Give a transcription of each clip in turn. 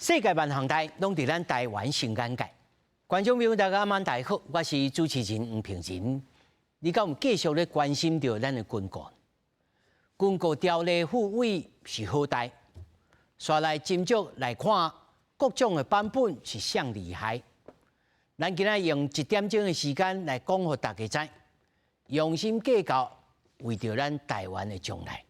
世界萬項代攏佇咱台灣生眼界。觀眾朋友大家晚大好，我是主持人黃平仁。你敢有繼續咧關心著咱的軍購？軍購條例復位是好代，煞來斟酌來看各種的版本是啥厲害。咱今仔用一點鐘的時間來講予大家知，用心計較，為著咱台灣的將來。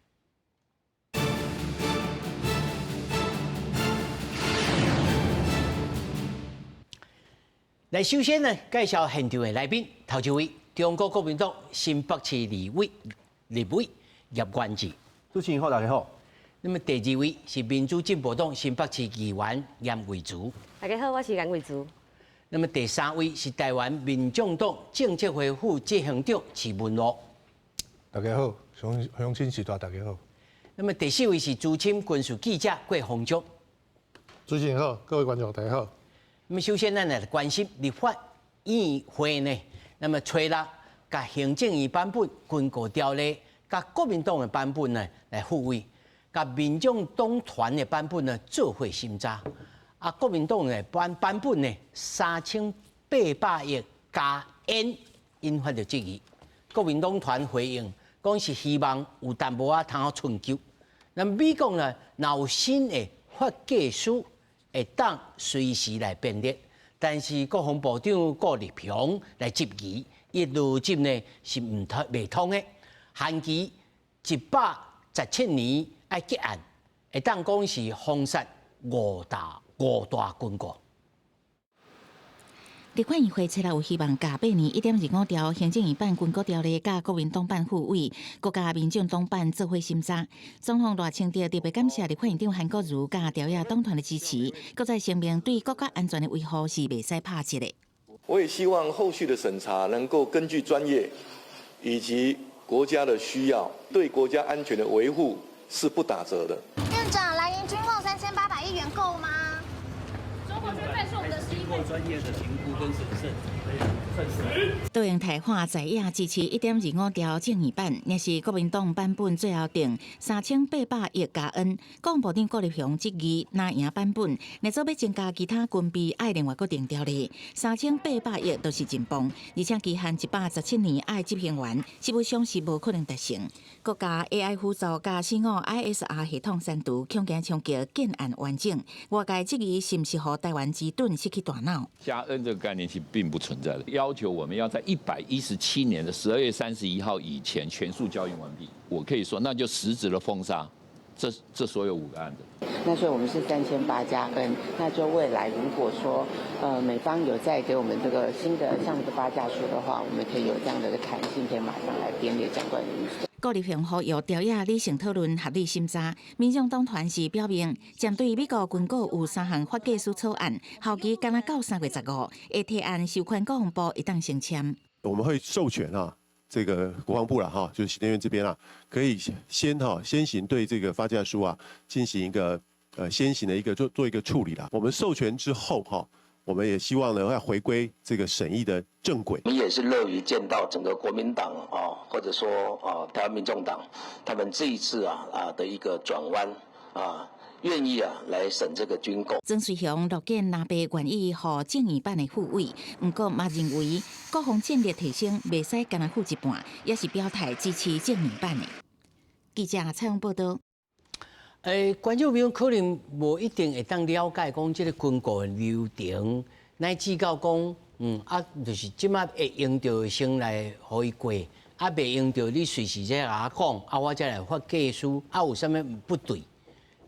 來，首先呢，介紹現場的來賓，頭一位，中國國民黨新北市立委葉元之。主持人好，大家好。那麼第二位是民主進步黨新北市議員顏慧珠。大家好，我是顏慧珠。那麼第三位是台灣民眾黨政策會副執行長徐文樂。大家好，鄉鄉親序大，大家好。那麼第四位是資深軍事記者郭鴻忠。主持人好，各位觀眾大家好。那麼首先，咱來關心立法院會呢。那麼初六，共行政院版本軍購條例，佮國民黨的版本呢來復位，共民眾黨團的版本呢做伙審查。啊，國民黨的版本呢3800億加 N 引發著質疑。國民黨團回應講是希望有淡薄仔通好春秋。那麼美國呢，若有新的發計書，會當隨時來編列，但是國防部長顧立雄來質疑，伊邏輯呢是毋通袂通的。限期117年愛結案，會當講是封殺五大軍購。立法院會初六有希望共八年1.25條行政院版軍購條例，佮國民黨版復位，閣共民眾黨版做伙審查。總統賴清德特別感謝立法院長韓國瑜佮朝野黨團的支持，閣再聲明對國家安全的維護是袂使拍折的。我也希望後續的審查能夠根據專業以及國家的需要，對國家安全的維護是不打折的。院長，藍營軍購3800億元夠嗎？中國軍費是我們的11倍。專業的評估跟審慎。卓榮泰喊在野支持1.25條正義版，若是國民黨版本最後定3800億加 N，國防部長顧立雄質疑藍營版本，若做欲增加其他軍備，愛另外閣定條例，三千八百億都是真磅，而且期限117年愛執行完，實務上是無可能達成。國家 AI 輔助佮四五 ISR 系統刪除，恐驚衝擊建案完整，外界質疑是毋是予台灣之盾失去大腦？加 N 這個概念其實並不存在的，要求我們要在117年的12月31號以前全數交運完畢。我可以說，那就實質的封殺這所有五個案子。那所以我們是3800加 N，那就未來如果說美方有再給我們這個新的項目的發價書的話，我們可以有這樣的一個彈性，可以馬上來編列相關的預算。顧立雄呼籲朝野理性討論、合理審查。民眾黨團是表明，針對美國軍購有三項發計書草案，效期干焦到3月15，會提案授權國防部會當先簽。我們會授權啊，這個國防部啦，哈，就是行政院這邊啊，可以先哈先行對這個發價書啊進行一個先行的一個做一個處理啦。我們授權之後哈，我們也希望呢要回歸這個審議的正軌。你也是樂於見到整個國民黨啊，或者說啊台灣民眾黨，他們這一次啊的一個轉彎啊，願意啊來審這個軍購。曾瑞雄樂見藍白願意予正義版的復位，毋過嘛認為國防戰力提升袂使干焦付一半，也是表態支持正義版的。記者採訪報道。觀眾朋友可能無一定會當了解講這個軍購的流程，乃至到講，就是這馬會用著先來予伊過，啊，袂用著你隨時再共我講，啊，我才來發計書，啊，有啥物不對？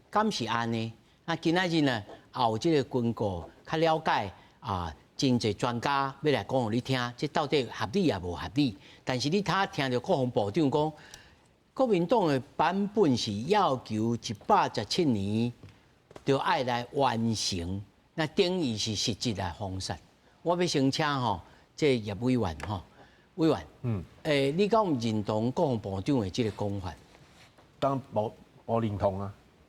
敢是按呢？那今仔日呢，也有這個軍購較了解啊，真濟專家欲來講予你聽，這到底合理抑無合理？但是你頭聽著國防部長講，國民黨的版本是要求117年就愛來完成，那等於是實質來封殺。我欲先請吼，這葉委員吼，委員，你敢有認同國防部長的這個講法？當然無認同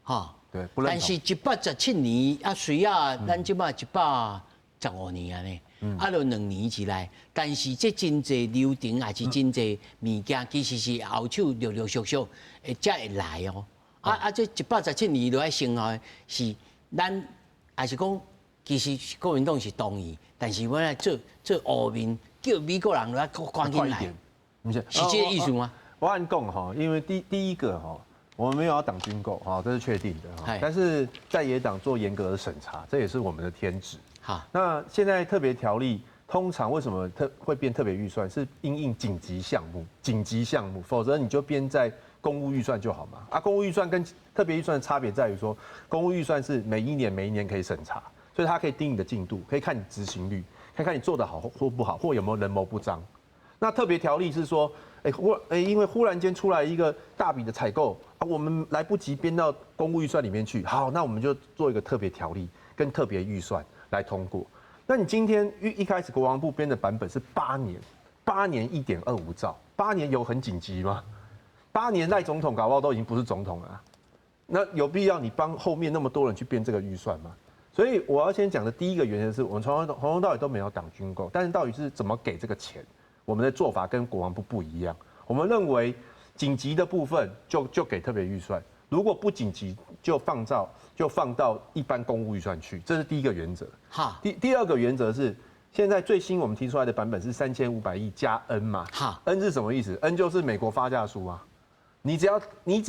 啊，對，不認同。但是117年啊，雖然咱這馬115年按呢，啊，著2年之內，但是這真濟流程也是真濟物件，其實是後手陸陸續續會才會來哦。啊啊，這一百十七年就愛生效，是咱還是講其實國民黨是同意，但是我來做做烏面，叫美國人來趕緊來，毋是，是這個意思嗎？我按講哈，因為第一個哈，我們沒有要擋軍購哈，這是確定的哈。但是在野黨做嚴格的審查，這也是我們的天職。那現在特別條例通常為什麼特會變特別預算？是因應緊急項目，緊急項目，否則你就編在公務預算就好嘛。啊，公務預算跟特別預算的差別在於說，公務預算是每一年每一年可以審查，所以它可以盯你的進度，可以看你執行率，看看你做得好或不好，或有沒有人謀不臧。那特別條例是說，哎忽哎，因為忽然間出來一個大筆的採購啊，我們來不及編到公務預算裡面去，好，那我們就做一個特別條例跟特別預算來通過。那你今天一開始國防部編的版本是八年，八年1.25兆，八年有很緊急嗎？八年賴總統搞不好都已經不是總統了，那有必要你幫後面那麼多人去編這個預算嗎？所以我要先講的第一個原則是我們從頭到尾都沒有擋軍購，但是到底是怎麼給這個錢？我們的做法跟國防部不一樣，我們認為緊急的部分就給特別預算，如果不緊急就放到一般公務預算去，這是第一個原則。第二個原則是，現在最新我們提出來的版本是3500億加 N 嘛？N 是什麼意思？N 就是美國發價書啊，你只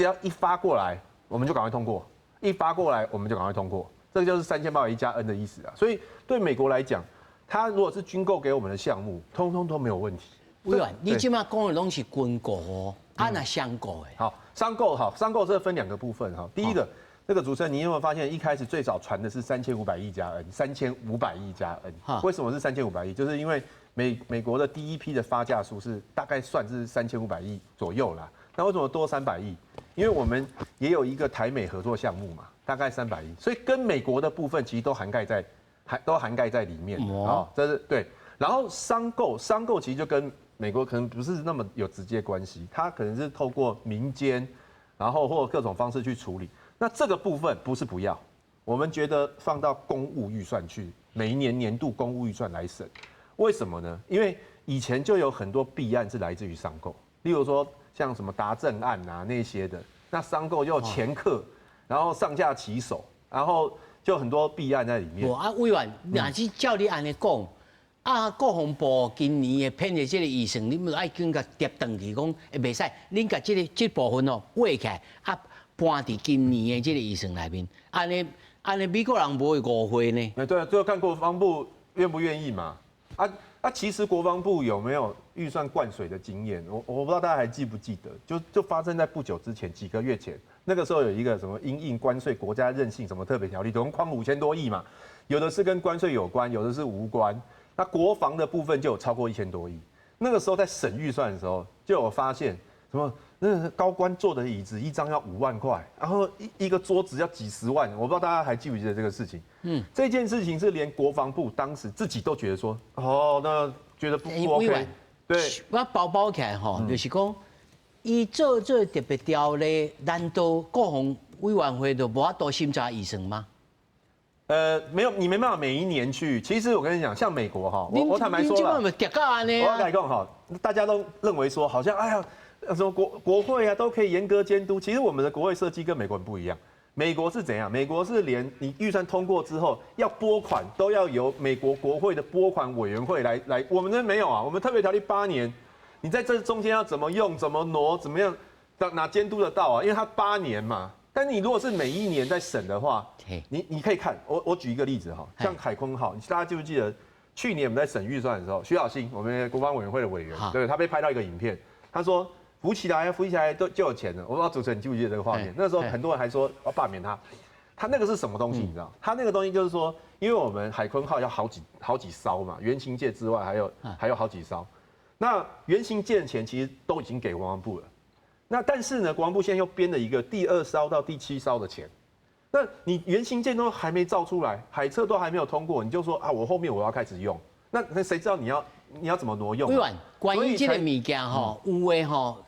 要一發過來，我們就趕快通過；一發過來，我們就趕快通過。這個就是3800億加 N 的意思啊。所以對美國來講，他如果是軍購給我們的項目，通通都沒有問題。委員，你這馬講的攏是軍購哦，啊若商購的。好，商購好，商購這分兩個部分哈。第一個，那個主持人，你有沒有發現一開始最早傳的是三千五百億加 N，三千五百億加 N。為什麼是三千五百億？就是因為美國的第一批的發價書是大概算是三千五百億左右啦。那為什麼多三百億？因為我們也有一個台美合作項目嘛，大概三百億，所以跟美國的部分其實都涵蓋在裡面。哦，這是對。然後商購，商購其實就跟美國可能不是那麼有直接關係，它可能是透過民間，然後或各種方式去處理。那這個部分不是不要，我們覺得放到公務預算去，每一年年度公務預算來審。為什麼呢？因為以前就有很多弊案是來自於商購，例如說像什麼達正案啊那些的，那商購又掮客，然後上下其手，然後就很多弊案在裡面。啊，委員，若是照你按呢講，啊，國防部今年的編的這個預算，你們愛緊共疊轉去講，會袂使，恁共這個這部分哦劃起來，啊，搬佇今年的這個預算內面，按呢按呢，美國人無會誤會呢？哎，對啊，就看國防部願不願意嘛。啊，其實國防部有沒有預算灌水的經驗？我不知道大家還記不記得，就發生在不久之前，幾個月前，那個時候有一個什麼因應關稅國家韌性什麼特別條例，總共框5000多億嘛，有的是跟關稅有關，有的是無關。那國防的部分就有超過1000多億。那個時候在審預算的時候，就有發現什麼那個高官坐的椅子一張要5萬塊，然後一個桌子要幾十萬，我不知道大家還記不記得這個事情。這件事情是連國防部當時自己都覺得說，哦，那覺得不 OK。對，我包包起來吼，就是講，伊做這特別條例，難道國防委員會就無法度審查預算嗎？沒有，你沒辦法每一年去。其實我跟你講，像美國哈，我坦白說了，我跟你講哈，大家都認為說，好像哎呀，什麼國會啊都可以嚴格監督。其實我們的國會設計跟美國人不一樣。美國是怎樣？美國是連你預算通過之後要撥款，都要由美國國會的撥款委員會來。我們這沒有啊，我們特別條例八年，你在這中間要怎麼用、怎麼挪、怎麼樣，哪監督得到啊？因為它八年嘛。但你如果是每一年在審的話，你可以看我舉一個例子哈，像海鯤號，大家記不記得去年我們在審預算的時候，徐巧芯，我們國防委員會的委員，對，他被拍到一個影片，他說浮起來，浮起來都就有錢了。我不知道主持人你記不記得這個畫面？那時候很多人還說要罷免他，他那個是什麼東西？你知道？他那個東西就是說，因為我們海鯤號要好幾艘嘛，原型艦之外還有好幾艘，那原型艦錢其實都已經給國防部了。那但是呢，國防部現在又編了一個第二艘到第七艘的錢，那你原型艦都還沒造出來，海測都還沒有通過，你就說啊，我後面我要開始用，那誰知道你要怎麼挪用？委員，關於這個物件吼，有的吼，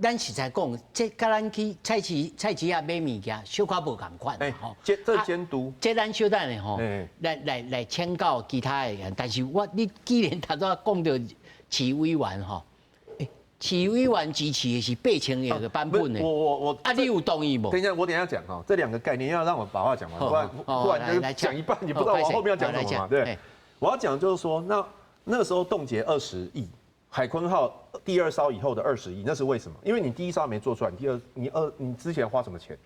咱實在講，這佮咱去菜市仔買物件，小可無仝款。哎，這監督，這咱小等下吼，來請教其他的人，但是我你既然頭拄仔講著徐委員吼。徐委員支持的是8000億的版本的。我啊，你有同意無？等一下，我等一下講哈，這兩個概念要讓我把話講完，不然就講一半，你不知道我後面要講什麼嘛？對，我要講就是說，那個時候凍結二十億，海鯤號第二艘以後的二十億，那是為什麼？因為你第一艘沒做出來，你第二你二你之前花什麼錢？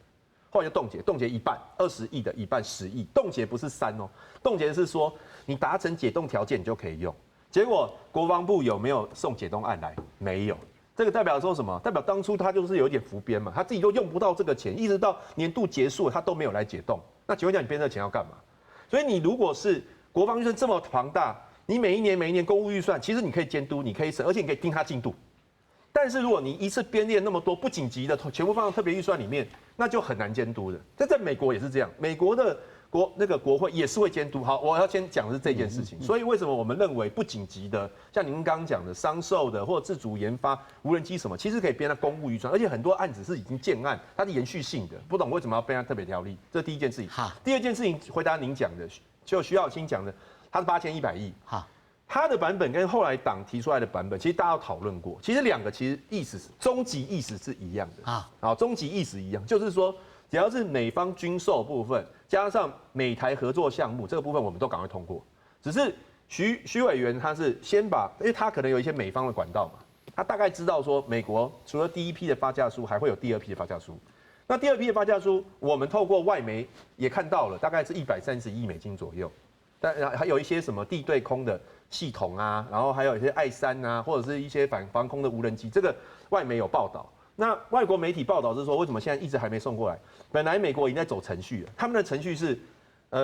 後來就凍結，凍結一半，二十億的一半10億，凍結不是刪哦，凍結是說你達成解凍條件，你就可以用。結果國防部有沒有送解凍案來？沒有。這個代表說什麼？代表當初他就是有一點浮編嘛，他自己都用不到這個錢，一直到年度結束他都沒有來解凍。那請問一下，你編這個錢要幹嘛？所以你如果是國防預算這麼龐大，你每一年每一年公務預算，其實你可以監督，你可以審，而且你可以盯它進度。但是如果你一次編列那麼多不緊急的，全部放到特別預算裡面，那就很難監督的。這在美國也是這樣，美國的國會也是會監督。好，我要先講的是這件事情。所以為什麼我們認為不緊急的，像您剛剛講的商售的或者自主研發無人機什麼，其實可以編到公務預算，而且很多案子是已經建案，它是延續性的。不懂為什麼要編到特別條例，這是第一件事情。好，第二件事情回答您講的，就徐小青講的，它是8100億。好。他的版本跟後來黨提出來的版本，其實大家都討論過。其實兩個其實意思是終極意思是一樣的啊。好，終極意思一樣，就是說只要是美方軍售部分加上美台合作項目這個部分，我們都趕快通過。只是徐委員他是先把，因為他可能有一些美方的管道嘛，他大概知道說美國除了第一批的發價書，還會有第二批的發價書。那第二批的發價書，我們透過外媒也看到了，大概是130億美金左右。但還有一些什麼地對空的系統啊，然後還有一些愛3啊，或者是一些反防空的無人機，這個外媒有報道。那外國媒體報道是說，為什麼現在一直還沒送過來？本來美國已經在走程序了，他們的程序是，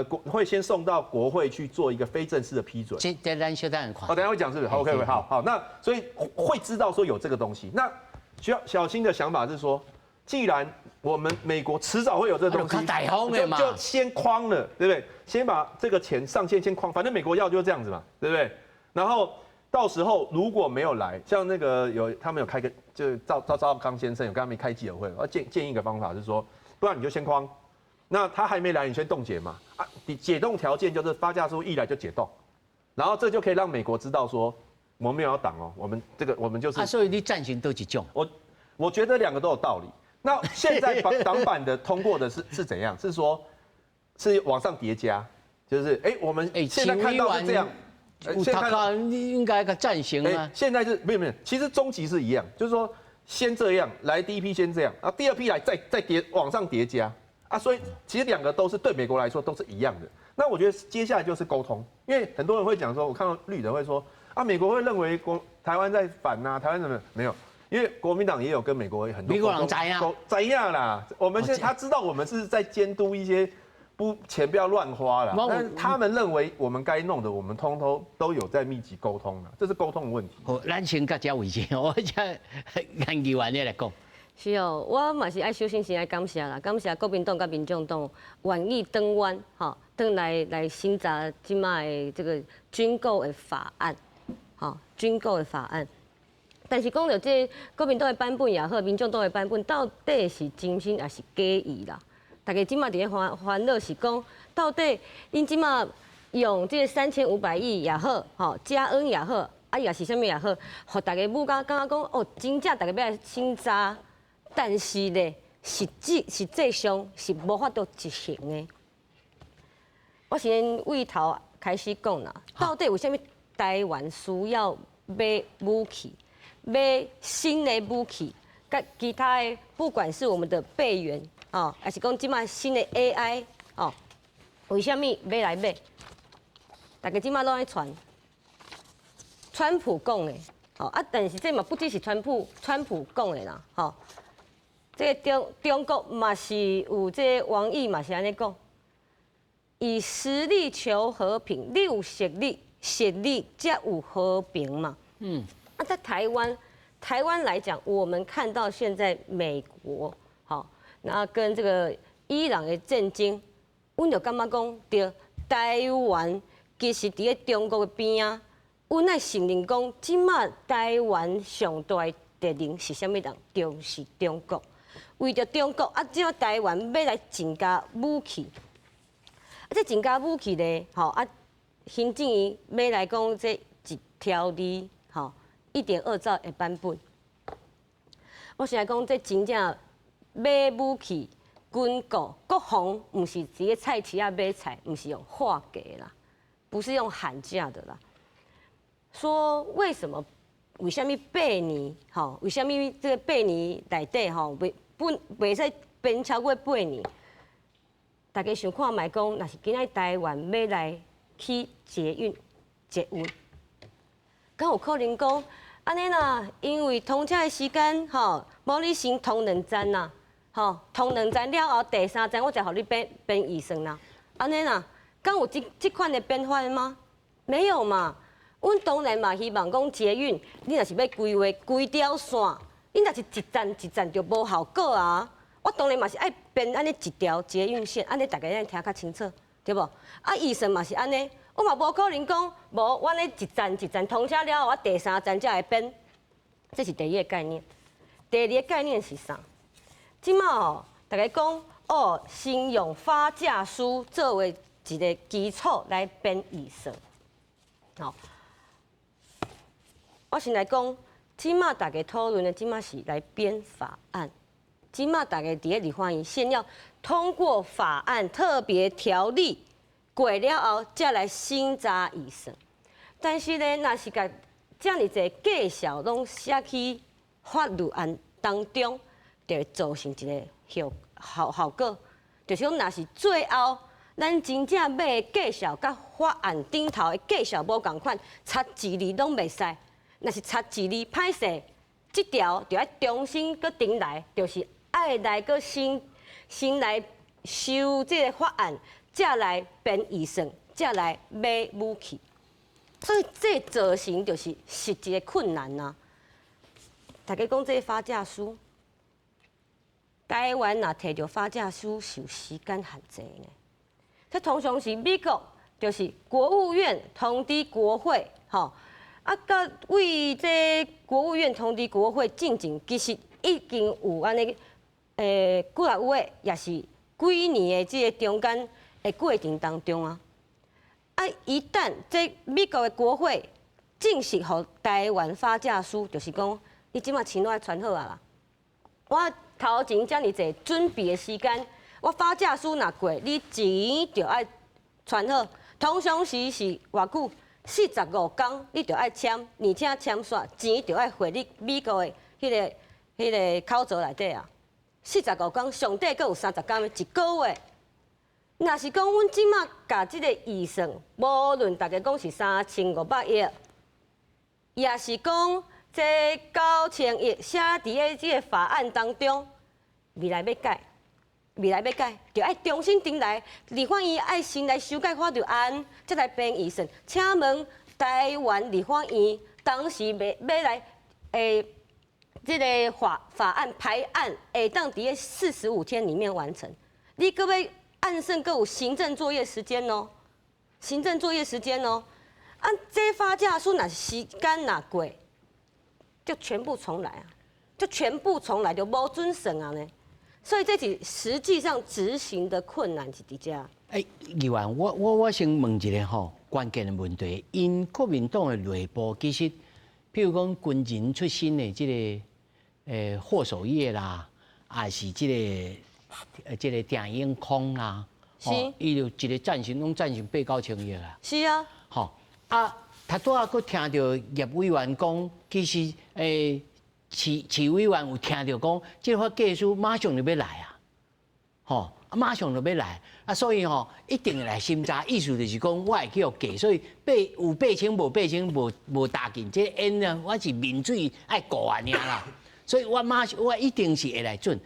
國會先送到國會去做一個非正式的批准。這咱小等下看。哦，等下會講是不是？OK，好好。那所以會知道說有這個東西。那需要小新的想法是說，既然我們美國遲早會有這個東西，就先框了，對不對？先把這個錢上限先框，反正美國要就是這樣子嘛，對不對？然後到時候如果沒有來，像那個有他們有開個，就趙少康先生有跟他們開記者會，我建議一個方法是說，不然你就先框，那他還沒來，你先凍結嘛，啊，你解凍條件就是發價書一來就解凍，然後這就可以讓美國知道說，我們沒有要擋哦，我們這個我們就是。啊，所以你贊成佗一種？我覺得兩個都有道理。那現在黨版的通過的是怎樣？是說，是往上疊加，就是哎，我們現在看到是這樣，現在看到應該個贊成啊。現在是沒有沒有，其實終極是一樣，就是說先這樣來第一批先這樣，啊，第二批來再疊往上疊加啊，所以其實兩個都是對美國來說都是一樣的。那我覺得接下來就是溝通，因為很多人會講說，我看到綠的會說啊，美國會認為台灣在反啊，台灣怎麼沒有？因為國民黨也有跟美國很多美國人知啊，知影啦。我們現在他知道我們是在監督一些不錢不要亂花啦。但是他們認為我們該弄的，我們通通都有在密集溝通啦，這是溝通的問題。好，咱先到這為止，我這研究員咧來講。是哦，我嘛是愛首先先愛感謝啦，感謝國民黨佮民眾黨願意轉彎，吼，轉來審查這擺的這個軍購的法案，吼，軍購的法案。但是講著這國民黨的版本也好，民眾黨的版本到底是真心抑是假意啦？大家這擺佇咧煩惱是講，到底𪜶這擺用這3500億也好，吼，加恩也好，啊也是啥物也好，予大家舞甲感覺講哦，真正大家欲來審查，但是咧，實際上是無法度執行的。我先對頭開始講啦，到底為啥物台灣需要買武器？買新的武器，佮其他的，不管是我們的備援哦，還是講這擺新的 AI 哦，為啥物欲來買？大家這擺攏咧傳，川普講的，哦啊，但是這嘛不只是川普講的啦，吼，這個中國嘛是有這個王毅嘛是按呢講，以實力求和平，你有實力，實力才有和平嘛。嗯。啊，在台灣來講，我們看到現在美國，好，然後跟這個伊朗的戰爭，阮就感覺講，對，台灣其實佇咧中國的邊仔，阮愛承認講，這擺台灣上大的敵人是啥物人？就是中國。為著中國，啊，這擺台灣欲來增加武器，啊，這增加武器咧，吼啊，行政院欲來講這一條例，吼。1.2兆的版本，我先來講，這真正買武器、軍購、國防，毋是佇咧菜市仔買菜，毋是用喊價啦，不是用喊價的啦。說為什麼？為啥物八年？吼？為啥物這個八年內底吼，袂不袂使編超過八年？大家想看覓講，若是今仔台灣欲來起捷運、捷運，敢有可能講按呢啦？因為通車的時間吼，無你先通兩站啦，吼，通兩站了後，第三站我才予你編編預算啦。按呢啦，敢有這這款的變化嗎？沒有嘛。阮當然嘛希望講捷運，你若是欲規劃規條線，你若是一站一站就無效果啊。我當然嘛是愛編按呢一條捷運線，按呢大家會聽較清楚，對無？啊，預算嘛是按呢，我嘛無可能講無，我按呢一站一站通車了後，我第三站才會編。這是第一個概念。第二個概念是啥？這馬吼，大家講哦，先用發價書作為一個基礎來編預算。好，我先來講，這馬大家討論的，這馬是來編法案。這馬大家佇咧立法院先要通過法案特別條例過了後，才來審查預算。但是呢，若是共遮爾濟價數攏寫去法律案當中，就會造成一個效效效果，就是講，若是最後咱真正買的價數佮法案頂頭的價數無仝款，差一字攏袂使。若是差一字歹勢，這條就愛重新閣重來，就是愛來閣先先來修這個法案，才來編預算，才來買武器。所以這造成就是實際的困難啊！大家講這個發價書，台灣若提著發價書是有時間限制的。這通常是美國，就是國務院通知國會，吼，啊，佮為這國務院通知國會進前，其實已經有按呢，幾若月，也是幾年的這個中間的過程當中啊。啊！一旦這美國的國會正式予台灣發價書，就是講你這馬錢攏愛傳好啊啦。我頭前遮爾濟準備的時間，我發價書若過，你錢就愛傳好。通常時是偌久？45工你就愛簽，而且簽煞錢就愛匯你美國的彼個口座內底啊。四十五工，上底閣有30工，一個月。若是講阮這馬共這個預算，無論大家講是3500億，也是講這9000億寫佇咧這個法案當中，未來欲改，未來欲改，就愛重新重來，立法院愛先來修改法律案，才來編預算。請問台灣立法院當時欲來這個法案排案，會當佇咧45天裡面完成？你閣欲按算閣有行政作業時間哦，行政作業時間哦，啊，這發價書若是時間若過，就全部重來啊，就全部重來，就無準算啊呢。所以這是實際上執行的困難是佇遮。欸，議員，我先問一個吼關鍵的問題，𪜶國民黨的內部其實，譬如講軍人出身的這個霍守業啦，還是這個鄭永康啦，伊就一個贊成，攏贊成八九千億啦。是啊。吼啊，他拄仔閣聽著葉委員講，其實徐委員有聽著講，這個發價書馬上就欲來啊，吼，馬上就欲來啊，所以吼一定會來審查，意思就是講我會去予過，所以八有八千無八千無無大緊，這個煙啊，我是面水愛顧按呢啦，所以我馬上我一定是會來准。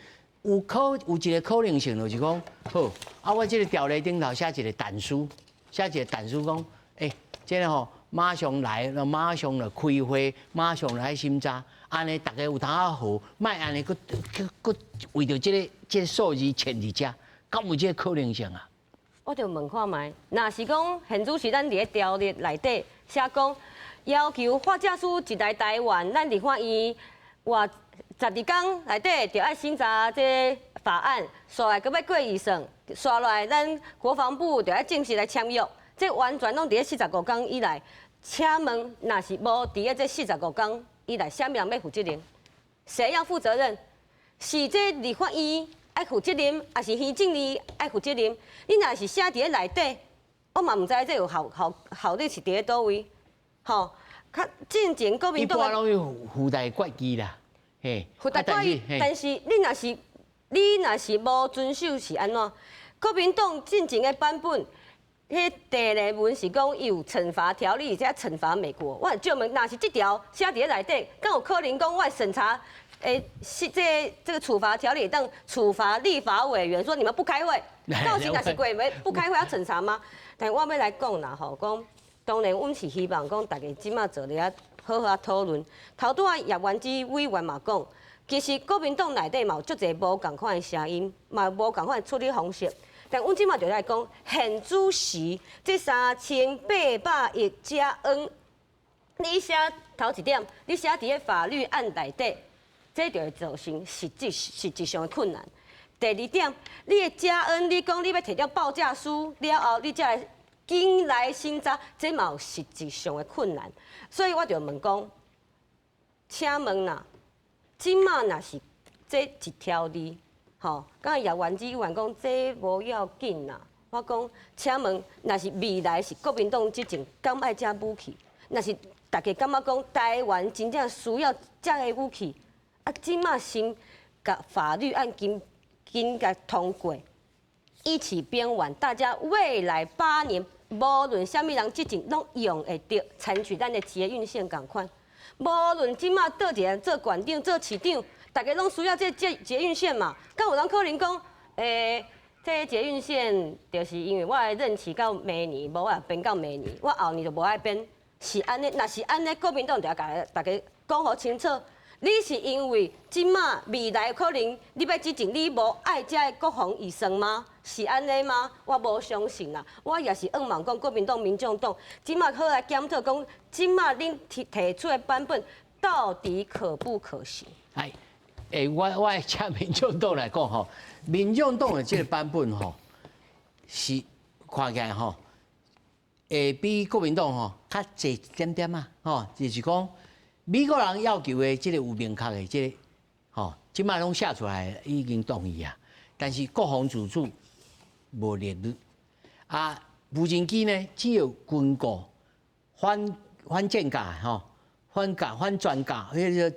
有一個可能性就是講，好，啊，我這個條例頂頭寫一個但書，寫一個但書講，欸，這個吼馬上來，馬上就開會，馬上來審查，按呢逐家有通仔好，莫按呢閣閣閣為著這個數字牽佇遮，敢有這個可能性啊？我就問看覓，若是講現主時咱佇咧條例內底寫講，要求發價書一來台灣，咱立法院活12工內底就愛審查這個法案，煞來閣欲過預算，煞來咱國防部就愛正式來簽約，這完全攏佇咧四十五工以內。請問，若是無佇咧這四十五工以內，啥物人欲負責任？誰要負責任？是這立法院愛負責任，抑是行政院愛負責任？你若是寫佇咧內底，我嘛毋知這有效效效力是佇咧佗位，吼。較進前國民黨一般攏有附帶決議啦，嘿。附帶決議，但是你若是無遵守是按怎？國民黨進前的版本，彼第二文是講有懲罰條例，才懲罰美國。我就問，若是這條寫佇咧內底，敢有可能講我審查？是這個處罰條例當處罰立法委員，說你們不開會，到時若是過沒不開會要審查嗎？但我欲來講啦，吼，講當然，阮是希望講大家這馬坐咧遐好好仔討論。頭拄仔葉元之委員嘛講，其實國民黨內底嘛有足濟無仝款的聲音，嘛無仝款的處理方式。但阮這馬就來講，現主時這3800億加 N，你寫頭一點，你寫佇咧法律案內底。這就會造成實質上的困難。第二點，你的加 N，你講你欲提著報價書了後，你才來緊來審查，這嘛有實質上的困難。所以我就問講，請問啦，這馬若是這一條字，吼，剛才葉元之委員講這無要緊啦。我講，請問，若是未來是國民黨執政，敢愛這武器？若是大家感覺講台灣真正需要這个武器？啊，這馬先共法律案緊緊共通過，一起編完，大家未來8年無論啥物人執政，攏用會著，參像咱的捷運線仝款。無論這馬佗一個人做縣長、做市長，大家攏需要這捷運線嘛？敢有人可能講，這捷運線就是因為我的任期到明年，無我編到明年，我後年就無愛編，是按呢？若是按呢，國民黨就愛共大家講予清楚。你是因為這馬未來可能你欲執政，你無愛這个國防預算嗎？是按呢嗎？我無相信啦。我也是向望講國民黨、民眾黨這馬好來檢討，講這馬恁提出的版本到底可不可行？哎，我請民眾黨來講吼，民眾黨的這個版本吼，是看起來吼，會比國民黨吼較濟一點點啊，吼，就是講。美國人要求的這個有明確的這個，吼，這馬攏寫出來已經同意啊。但是國防自主無列入，啊，無人機呢只有軍購、反戰架吼、反架、反裝甲，彼個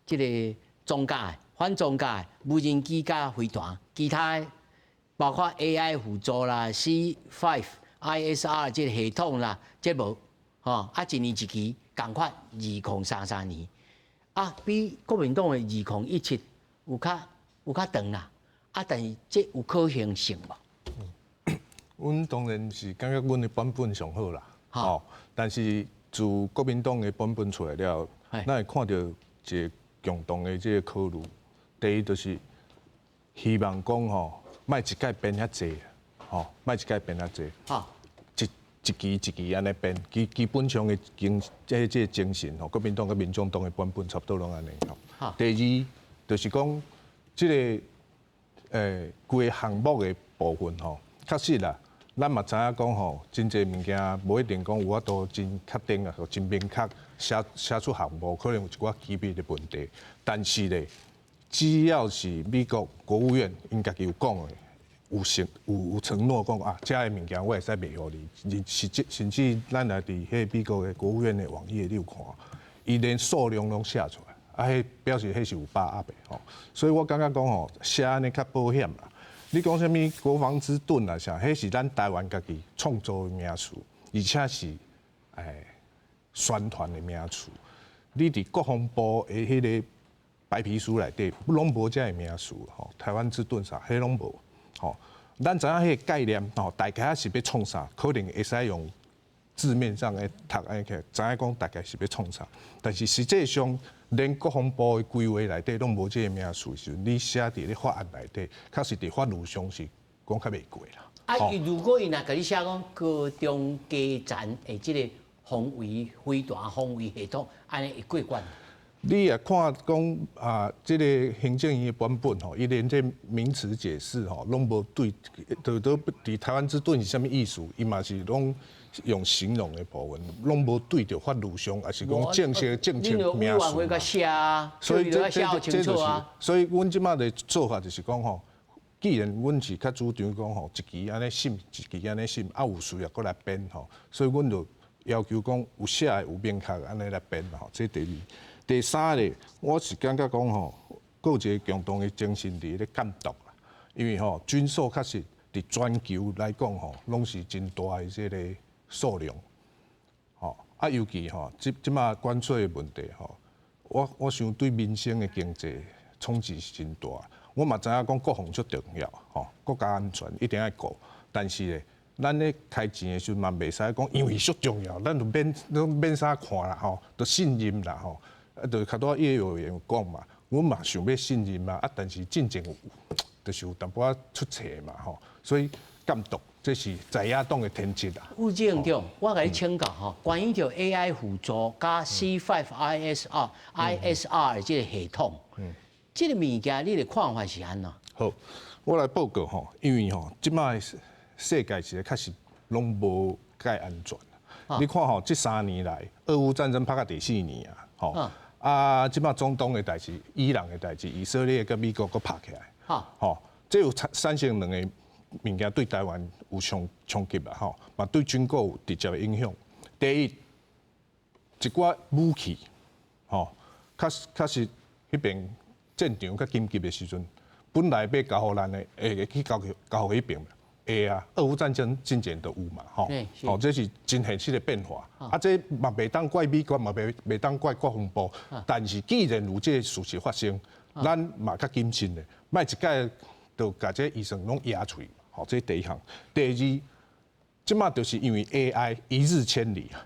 這個裝甲的、反裝甲的無人機佮飛彈，其他的包括 AI 輔助啦、C5ISR 這個系統啦，這無，吼，啊，一年一期。仝款2033年，啊，比國民黨的2017有較長啦，啊，但是這有可行性無？阮當然是感覺阮的版本上好啦，吼，但是自國民黨的版本出來了，咱會看到一個共同的這個考慮。第一就是希望講吼，莫一擺編遐濟，吼，莫一擺編遐濟。一期一期按呢編，基本上的這個精神吼，國民黨佮民眾黨的版本差不多攏按呢吼。第二就是講，這個規個項目的部分吼，確實啦，咱嘛知影講吼，真濟物件無一定講有法度真確定啊，真明確寫出項目，可能有一寡機密的問題。但是咧，只要是美國國務院𪜶家己有講的。有承諾講啊，這个物件我會使賣予你，實際甚至咱來佇彼個美國的國務院的網頁你有看，伊連數量攏寫出來，啊，彼表示彼是有把握的吼。所以我感覺講吼，寫按呢較保險啦。你講啥物國防之盾啊啥，彼是咱台灣家己創造的名詞，而且是宣傳的名詞。你佇國防部的彼個白皮書內底，攏無這个名詞吼，台灣之盾啥，彼攏無吼。咱知影彼個概念吼，大概是欲創啥，可能會使用字面上的讀按呢起來，知影講大概是欲創啥，但是實際上連國防部的規劃內底攏無這個名詞時，你寫佇咧法案內底，確實佇法律上是講較袂過啦。啊，如果伊若共你寫講高中低層的這個防衛飛彈防衛系統，按呢會過關？你也看講啊，這個行政院的版本吼，伊連這名詞解釋吼，攏無對，都佇台灣之盾是啥物意思，伊嘛是攏用形容的部分，攏無對著法律上，抑是講正式政策名詞。所以這就是，所以阮這擺的做法就是講吼，既然阮是較主張講吼，一支按呢審，一支按呢審，啊有需要閣來編吼，所以阮就要求講有寫的有明確按呢來編吼。這第二，第三咧，我是感覺講吼，閣有一個共同的精神佇咧監督啦，因為吼軍售確實佇全球來講吼，攏是真大的這個數量，吼啊，尤其吼這這擺關稅的問題吼，我想對民生的經濟衝擊是真大。我嘛知影講國防足重要，吼國家安全一定愛顧，但是咧，咱咧開錢的時陣嘛袂使講，因為足重要，咱就免攏免啥看啦，吼，就信任啦，吼，啊，就較拄仔葉委員有講嘛，阮嘛想欲信任嘛，啊，但是進前有，就是有淡薄仔出錯嘛，吼，所以監督這是在野黨的天職啦。副院長，我共你請教吼，關於著 AI 輔助佮 C5 ISR、ISR 這個系統，這個物件你的看法是按怎？好，我來報告吼，因為吼，這擺世界是確實攏無蓋安全。你看吼，這3年來，俄烏戰爭拍到第四年啊，吼，啊，這擺中東的代誌、伊朗的代誌、以色列佮美國閣拍起來，吼，這有產生兩个物件對台灣有衝擊啦，吼，嘛對軍購有直接的影響。第一，一寡武器，吼，確實彼邊戰場較緊急的時陣，本來欲交予咱的，會去交予彼邊。會啊，俄烏戰爭進前就有嘛，吼，吼，這是真現實的變化。啊，這嘛袂當怪美國，嘛袂當怪國防部。但是既然有這个事實發生，咱嘛較謹慎的，莫一概就共這預算攏壓喙。吼，這第一項。第二，這擺就是因為 AI 一日千里啊，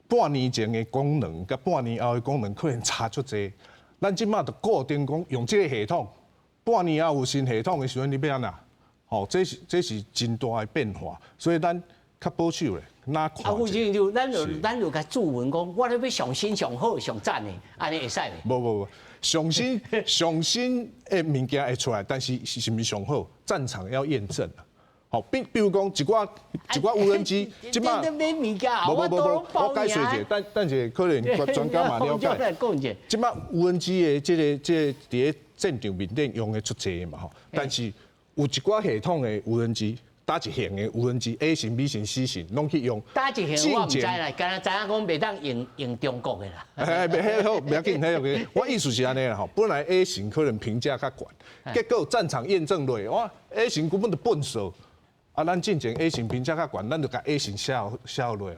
半年前的功能佮半年後的功能可能差足濟。咱這擺就固定講用這个系統，半年後有新系統的時陣，你欲按怎？吼，這是真大的變化，所以咱較保守咧。哪看？啊，副院長，咱就共注文講，我咧欲上新上好上讚的，按呢會使袂？無無無，上新上新的物件會出來，但是是毋是上好？戰場要驗證啊。好，比如講一寡無人機，這擺無無無無，我解釋一下，等一下可能專家嘛了解。這擺無人機的這個佇咧戰場面頂用的足濟嘛吼，但是有一寡系統的無人機，佗一型的無人機 A 型、B 型、C 型，攏去用。佗一型我毋知啦，敢若知影講袂當用中國的啦。哎，袂好，袂要緊，彼個我意思是按呢啦吼。本來 A 型可能評價較懸，結果戰場驗證落，哇，A 型根本就笨手。啊，咱進前 A 型評價較懸，咱就共 A 型寫落。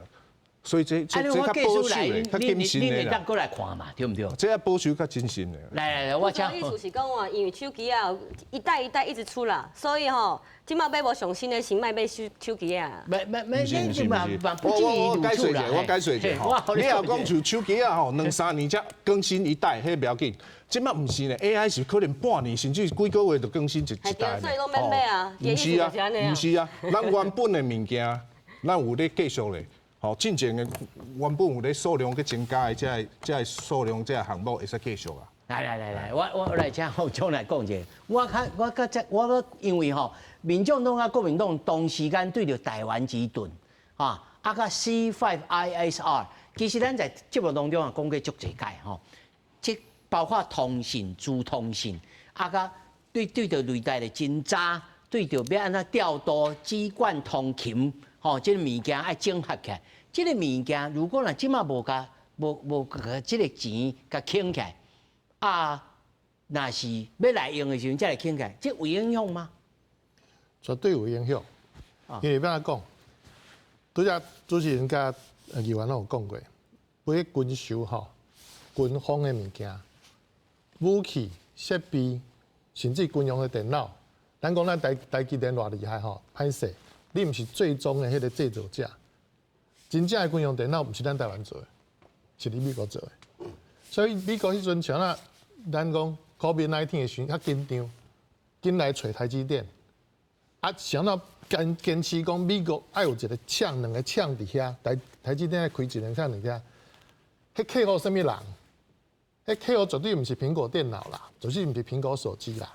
所以這較保守的，較謹慎的啦。你當過來看嘛，對毋對？這較保守較謹慎的。來來來，我請。意思是講啊，因為手機啊，一代一代一直出啦，所以吼，這擺買無上新的，先莫買手機啊。沒沒沒，毋是毋是毋是，我解釋一下，我解釋一下吼。你若講像手機啊吼，兩三年才更新一代，彼袂要緊。這擺毋是呢，AI 是可能半年甚至幾個月就更新一代。所以攏免買啊。毋是啊，毋是啊，咱原本的物件，咱有咧繼續咧。吼，進前的原本有咧數量去增加的，這个數量，這个項目會使繼續啊。來來來來，我來請副總來講一下。我較我較這我因為吼，民眾黨佮國民黨同時間對著台灣之盾，啊，啊佮 C5ISR，其實咱在節目當中啊講過足濟擺吼，這包括通信、資通信，啊佮對著雷達的偵查，對著欲按怎調度、指管通勤，吼，這个物件愛整合起來。這個物件如果若這擺無共這个錢共省起來，啊，若是欲來用的時陣才來省起來，這有影響嗎？絕對有影響。因為欲按怎講，拄才主持人佮議員攏有講過，買軍售吼，軍方的物件、武器、設備，甚至軍用的電腦，咱講咱台積電偌厲害吼，歹勢，你毋是最終的彼个製造者。真正的軍用電腦毋是咱台灣做的，是佇美國做的。所以美國彼陣像啊，咱講 COVID-19 的時陣較緊張，緊來揣台積電，啊，想到堅持講美國愛有一個廠、兩個廠佇遐，台積電愛開一個廠佇遐。彼客戶啥物人？彼客戶絕對毋是蘋果電腦啦，絕對毋是蘋果手機啦，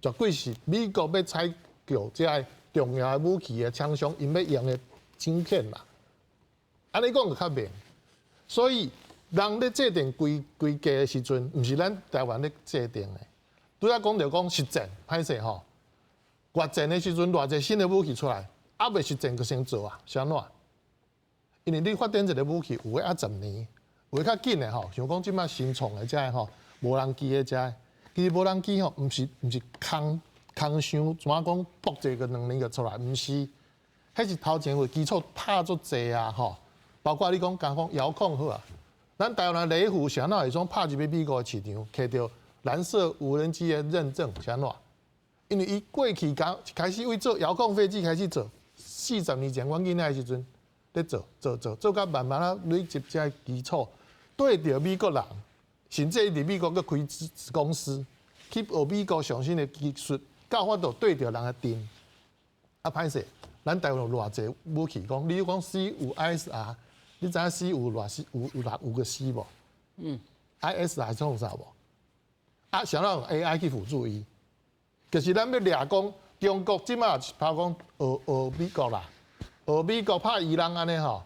絕對是美國欲採購這个重要的武器的廠商，𪜶欲用的晶片啦。按呢講就較明。所以人咧制定規規格的時陣，毋是咱台灣咧制定的。拄才講著講實戰，歹勢吼，越戰的時陣，偌濟新的武器出來，猶未實戰就先做啊，是按怎？因為你發展一個武器，有的愛10年，有的較緊的吼，像講這擺新創的這个吼，無人機的這个，其實無人機吼，毋是空空想，怎啊講搏一個2年就出來，毋是，彼是頭前有基礎拍足濟啊吼，包括你講剛講遙控好啊，咱台灣雷虎啥怎會創拍入去美國的市場，摕著藍色無人機的認證，是按怎？因為伊過去剛開始為做遙控飛機開始做，40年前阮囡仔的時陣咧做做做做甲慢慢仔累積這个基礎，對著美國人，甚至伊佇美國閣開子公司，去學美國上新的技術，到法度對著人的陣。啊，歹勢，咱台灣有偌濟武器，講你講 C5 ISR，你知影 C 五偌 C 有有偌五個 C 無？嗯。ISR 是創啥無？啊，啥人用 AI 去輔助伊？就是咱欲掠講中國這馬拋講學學美國啦，學美國拍伊朗按呢吼，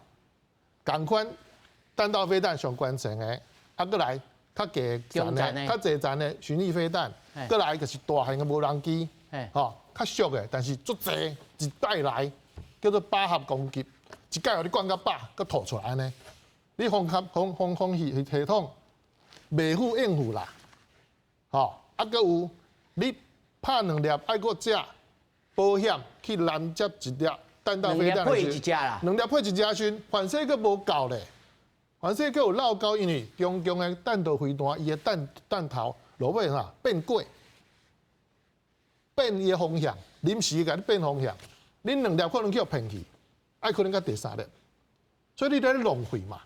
仝款彈道飛彈上懸層的，啊，閣來較低層的、較濟層的巡弋飛彈，閣來就是大型的無人機，吼，較俗的，但是足濟一帶來叫做靶盒攻擊，一擺予你灌甲飽，閣吐出來按呢。你防防防防系系統袂赴應付啦，吼，啊，閣有你拍兩粒愛閣食保險去攔截一粒彈道飛彈的時陣，兩粒配一隻時，反正閣無夠咧，反正閣有漏溝，因為中共的彈道飛彈，伊的彈彈頭落尾啥變軌，變伊的方向，臨時共你變方向，恁兩粒可能去予騙去，愛可能閣第三粒，所以你咧浪費嘛。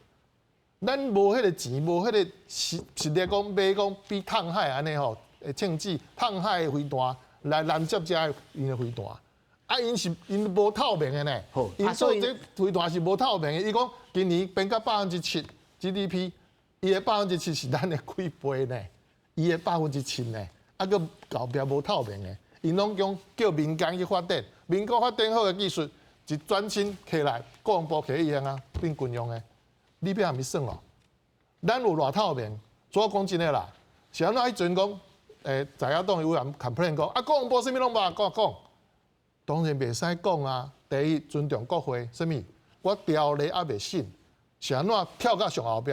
咱無彼个錢，無彼個實實力講買講比探海按呢吼，會稱指探海的飛彈來攔截這𪜶的飛彈。啊，𪜶是𪜶無透明的呢，𪜶做這飛彈是無透明的。伊講今年變到7% GDP，伊的7%是咱的幾倍呢？伊的7%呢？啊，閣後壁無透明的，𪜶攏講叫民間去發展，民間發展好的技術，一轉身起來，國防部起伊啊，變軍用的。你欲按怎算咯？咱有偌透明？主要講真的啦，是按怎彼陣講，在野黨有人 complain 講，啊，國防部啥物攏無講講，當然袂使講啊。第一，尊重國會，啥物？我條例猶未審，是按怎跳到上後壁？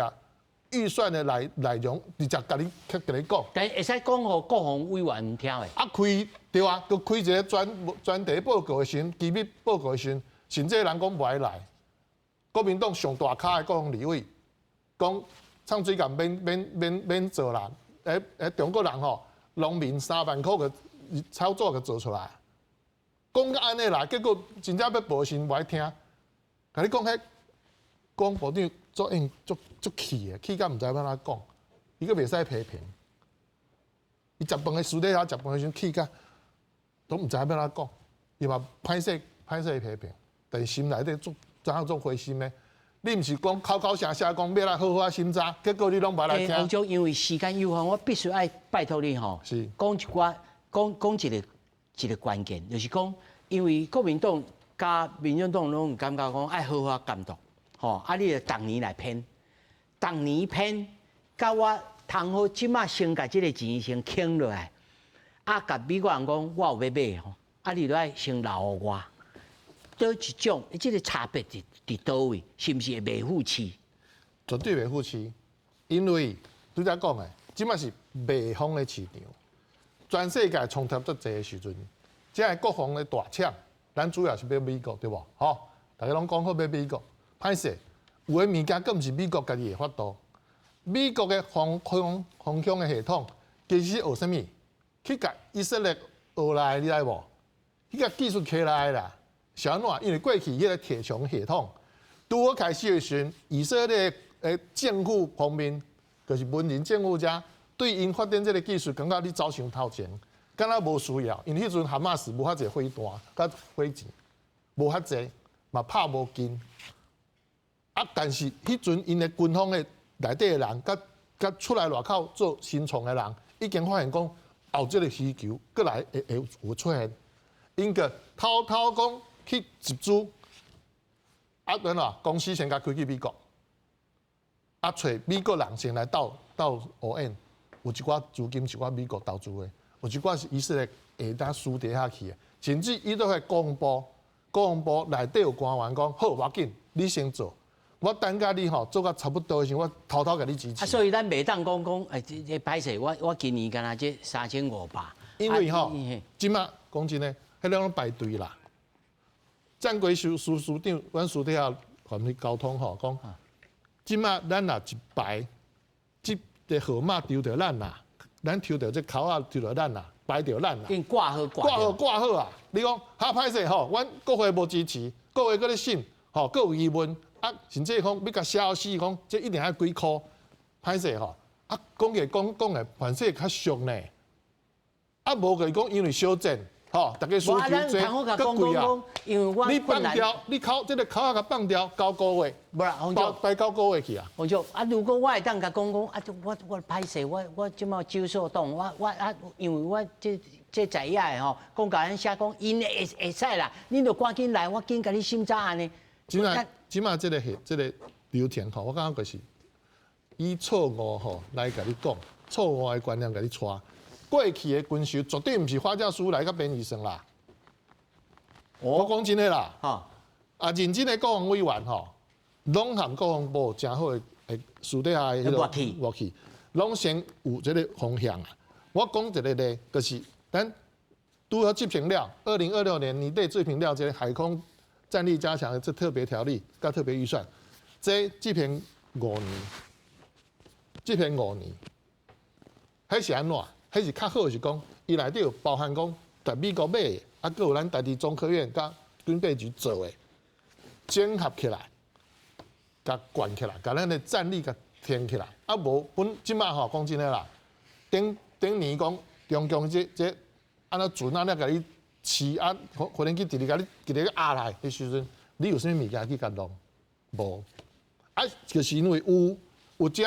預算的內內容直接共你去共你講。但會使講予國防委員聽的。啊，開對啊，閣開一個專專題報告的時陣，機密報告的時陣，甚至人講無愛來。國民黨上大咖的國防立委講，藏水巖免免免免做啦，欸欸中國人吼，農民3萬箍個操作就做出來，講甲按呢啦，結果真正欲報時無愛聽，共你講彼國防部長足應足足氣的，氣甲毋知欲按怎講，伊閣袂使批評，伊食飯的私底下食飯的時陣氣甲都毋知欲按怎講，伊嘛歹勢歹勢批評，但是心內底足。怎樣做灰心呢？你毋是講口口聲聲講欲來好好仔審查，結果你攏無來聽。黃總，因為時間有限，我必須愛拜託你吼，講一寡，講講一个一个關鍵，就是講，因為國民黨佮民進黨攏感覺講愛好好監督，吼，啊，你著逐年來編，逐年編，佮我通好這馬先共這个錢先省落來，啊，共美國人講我有欲買吼，啊，你著愛先留予我。佗一種，這个差別佇佇佗位，是毋是會袂赴市？絕對袂赴市，因為拄才講的，這馬是賣方的市場，全世界衝突足濟的時陣，這个國防的大廠，咱主要是買美國對無？吼，大家攏講好買美國，歹勢，有的物件閣毋是美國家己會法度，美國的防空防空的系統，其實學啥物？去共以色列學來，你知無？去共技術揢來啦。是按怎？因為過去彼个鐵牆系統，拄好開始的時陣，以色列的政府方面，就是文人政府遮對𪜶發展這个技術，感覺你走傷頭前，敢若無需要，因為彼陣哈馬斯無遐濟飛彈佮火箭，無遐濟，嘛拍無勁。啊，但是彼陣𪜶的軍方的內底的人，佮佮出來外口做新創的人，已經發現講後這个需求閣來會會有出現，𪜶閣偷偷講。去集資，啊，等下公司先共开去美国，啊，揣美国人先来斗斗乌演，有一寡资金是我美国投资的，有一寡是以色列下单私底下去的，甚至伊都会国防部，国防部内底有官员讲，好，无要紧，你先做，我等甲你吼做甲差不多的时，我偷偷共你支持。啊，所以咱袂当讲讲，哎，这这歹势，我今年敢若这3500。因为吼，这马讲真的，彼拢排队啦。战国司司司长，阮私底下和伊沟通吼，讲，这马咱若一排，这个号码抽著咱啦，咱抽著这口仔抽著咱啦，排著咱啦。挂号挂号挂好啊！你讲较歹势吼，阮国会无支持，国会阁咧审，吼，阁有疑问，啊，甚至讲欲共写死，讲这一定爱几箍，歹势吼，啊，讲起讲讲的，反正较俗呢。啊，无就是讲因为小战，吼，大家需求济，阁贵啊。你放掉，你口这个口仔共放掉9个月，无啦，洪总排9个月去啊。洪总啊，如果我会当共讲讲，啊，我歹势，我这马少数党，我啊，因为我这在野的吼，讲共咱写讲，𪜶会会使啦，恁就赶紧来，我紧共你审查按呢。这马这个这个流程吼，我感觉就是以错误吼来共你讲，错误的观念共你带。过去的军售绝对毋是发价书来佮编预算啦。我讲真的啦，啊，认真的国防委员吼，拢和国防部诚好的私底下的彼个默契，拢先有这个方向啊。我讲一个例，就是咱拄好执行了，2026年年底执行了这个海空战力加强的这特别条例佮特别预算，这执行五年，执行五年，彼是按怎？彼是较好，是讲伊内底有包含讲，伫美国买的，啊，阁有咱家己中科院佮军备局做的，整合起来，共灌起来，共咱的战力共提起来。啊，无本这马吼讲真的啦，顶顶年讲中共这这按怎船按怎共你饲啊，无人机直直共你直直压来，彼时阵你有啥物物件去共弄？无，啊，就是因为有有遮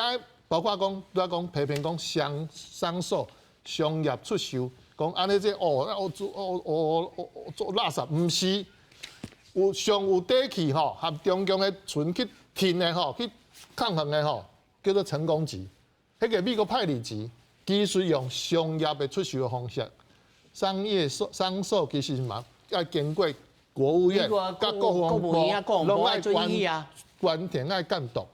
包括讲拄仔讲批评讲商商售。商业出售，讲按呢这哦，哦做哦哦哦做垃圾，毋是有上有底气吼，和中共的船去停的吼，去抗衡的吼，叫做成功级。彼个美国派的钱，其实用商业的出售的方式，商业售商售其实嘛要经过国务院佮国防部拢爱关关停爱监督。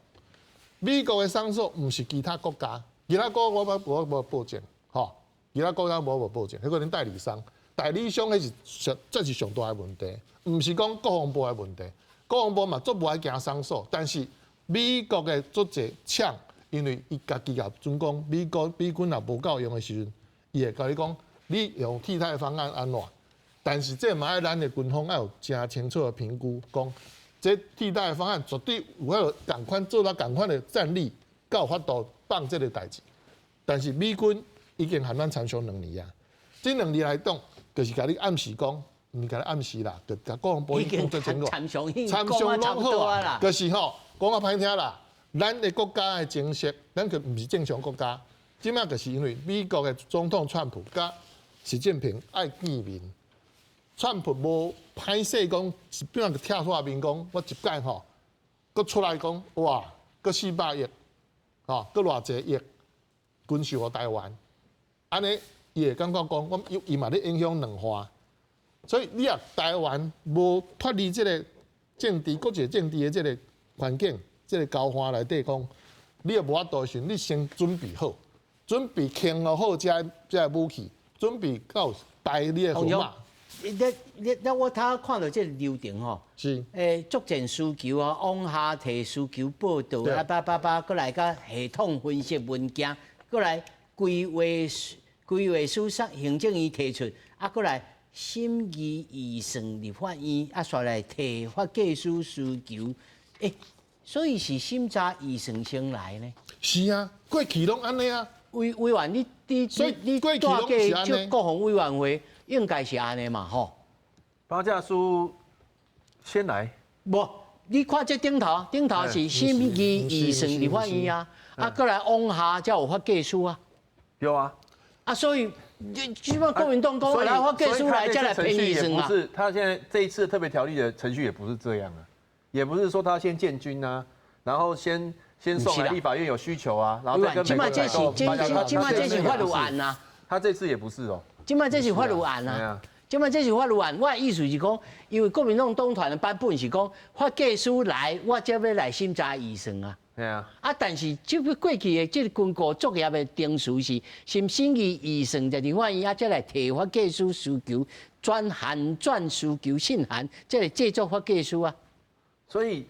美国的商售毋是其他国家，其他国我我无保证，吼。其他国家无无保证，彼个恁代理商，代理商彼是上，这是上大的问题，毋是讲国防部的问题。国防部嘛足无爱行商数，但是美国的足济厂，因为伊家己也准讲，美国美军若无够用的时阵，伊会共你讲，你用替代方案按怎？但是这嘛爱咱的军方爱有诚清楚的评估，讲这替代方案绝对有法度仝款做到仝款的战力，才有法度放这个代志。但是美军已经和咱参详两年啊，这两年来讲，就是共你暗示讲，毋是共你暗示啦，就共国防部已经讲清楚，参详参详拢好啊，就是吼，讲较歹听啦，咱的国家的情势，咱可毋是正常国家，这马就是因为美国的总统川普佮习近平爱见面，川普无歹势讲，一边就跳出来面讲，我一摆吼，阁出来讲，哇，阁400亿，吼，阁偌济亿军售予台湾。按呢，伊会感觉讲，我伊伊嘛咧影响两岸，所以你若台湾无脱离这个政治国际政治的这个环境，这个交换内底讲，你也无法度时，你先准备好，准备轻好这这武器，准备到排你的号码。你你那我头看到这个流程吼，是，作战需求啊，往下提需求报道啊，叭叭叭，阁来佮系统分析文件，阁来规划规划署上行政院提出，啊，阁来审议预算立法院，啊，煞来提发计书需求，欸，所以是审查预算先来呢？是啊，过去拢按呢啊。委委员，你你你过去拢是按呢。国防委员会应该是按呢嘛，吼。发价书先来。无，你看这顶头，顶头是审议预算立法院啊，啊，阁来往下才有发计书啊。对啊。啊，所以基本国民党讲来发计书来，才来编预算啊。不是，他现在这一次特别条例的程序也不是这样啊，也不是说他先建军啊，然后先送来立法院有需求啊，然后再跟美国采购。這馬這是法律案啊，他這次也不是哦。這馬這是法律案啊，這馬這是法律案。我的意思是講，因為國民黨黨團的版本是講，發計書來，我才欲來審查預算啊。對啊。啊，但是這個過去的這個軍購作業的程序是先審議預算，在立法院啊，才來提發計書需求，轉函轉需求信函，才來製作發計書啊。所以